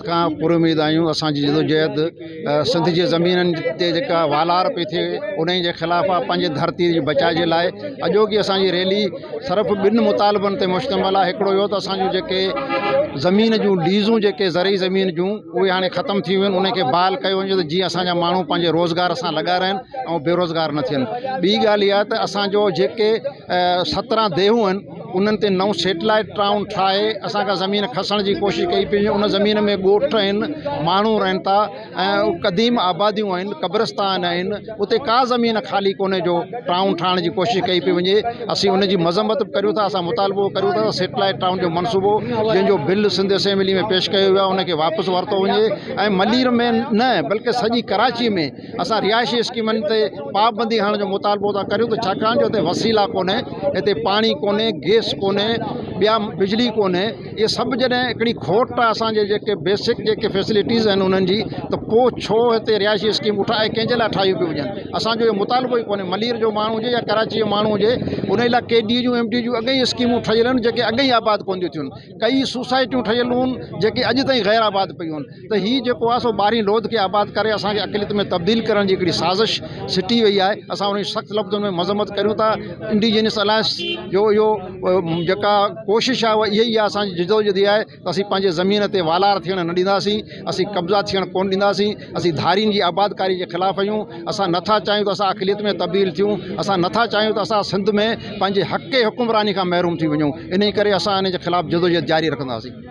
کان پر اميد آهيون اسان جي جدوجهد سنڌ جي زمينن تي جيڪا والار پئي ٿئي انهي جي خلاف آهي پنهنجي ڌرتي جي بچاء جي لاء اڄوڪي اسان جي ريلي صرف ٻن مطالبن تي مشتمل آهي هڪڙو اهو ته اسان جون جيڪي زمين جون ليزون جيڪي زرعي زمين جون اهي هاڻي ختم ٿي ويون آهن انهي کي بحال ڪيو وڃي ته جيئن اسان جا ماڻهو پنهنجي روزگار سان لڳا رهن ۽ بيروزگار نه ٿين ٻي ڳالهه اها ته اسان جو جيڪي 17 ديهون آهن انهن تي نئون سيٽلائيٽ ٽائون ٺاهي اسان کان زمين کسڻ جي ڪوشش ڪئي پئي وڃي ان زمين ۾ ڳوٺ آهن ماڻهو رهن ٿا ۽ قديم آباديون آهن قبرستان آهن اتي ڪا زمين خالي ڪونهي جو ٽائون ٺاهڻ جي ڪوشش ڪئي پئي وڃي اسين ان جي مذمت به ڪريون ٿا اسان مطالبو ڪريون ٿا سيٽلائيٽ ٽائون جو منصوبو جنهن جو بل سنڌ اسيمبلي ۾ پيش ڪيو ويو آهي ان کي واپس ورتو وڃي ۽ ملير ۾ نه بلڪه سڄي ڪراچي ۾ اسان رهائشي اسڪيمن تي پابندي هڻڻ جو مطالبو ٿا ڪريون ته ڇاڪاڻ جو هتي وسيلا ڪونهي هتي پاڻي ڪونهي گئس ڪونهي ٻيا بجلي ڪونهي اهي سڀ جڏهن هڪڙي کوٽ آهي اسانجي جيڪي بيسڪ جيڪي فيسلٽيز آهن انهن جي ته پوء ڇو هتي رهائشي اسڪيمون ٺاهي ڪنهن جي لاء ٺاهيون پيون وڃن اسانجو اهو مطالبو ئي ڪونهي ملير جو ماڻهو هجي يا ڪراچي جو ماڻهو هجي ان لاء ڪي ڊي جون ايم ڊي جون اڳي ئي اسڪيمون ٺهيل آهن جيڪي اڳي ئي آباد ڪونه ٿيون ٿين ڪئي سوسائٽيون ٺهيل هن جيڪي اڄ تائين غير آباد پيون آهن ته هي جيڪو آهي سو ٻارهين لوڌ کي آباد ڪري اسان کي اقليت ۾ تبديل ڪرڻ جي هڪڙي سازش سٽي وئي آهي اسان ان جي سخت لفظن ۾ مذمت ڪريون ٿا انڊيجنس الائنس جو اهو جيڪا ڪوشش آهي اها اها ئي آهي اسان جي جدوجهد اها آهي ته اسين پنهنجي زمين تي والار ٿيڻ نه ڏينداسين اسين قبضا ٿيڻ ڪونه ڏينداسين اسين ڌارين جي آبادڪاري جي خلاف آهيون اسان نٿا چاهيون ته اسان اقليت ۾ تبديل ٿيون اسان نٿا چاهيون ته اسان سنڌ ۾ پنهنجي حق حڪمراني کان محروم ٿي وڃون انهي ڪري اسان ان جي خلاف جدوجهد جاري رکنداسين.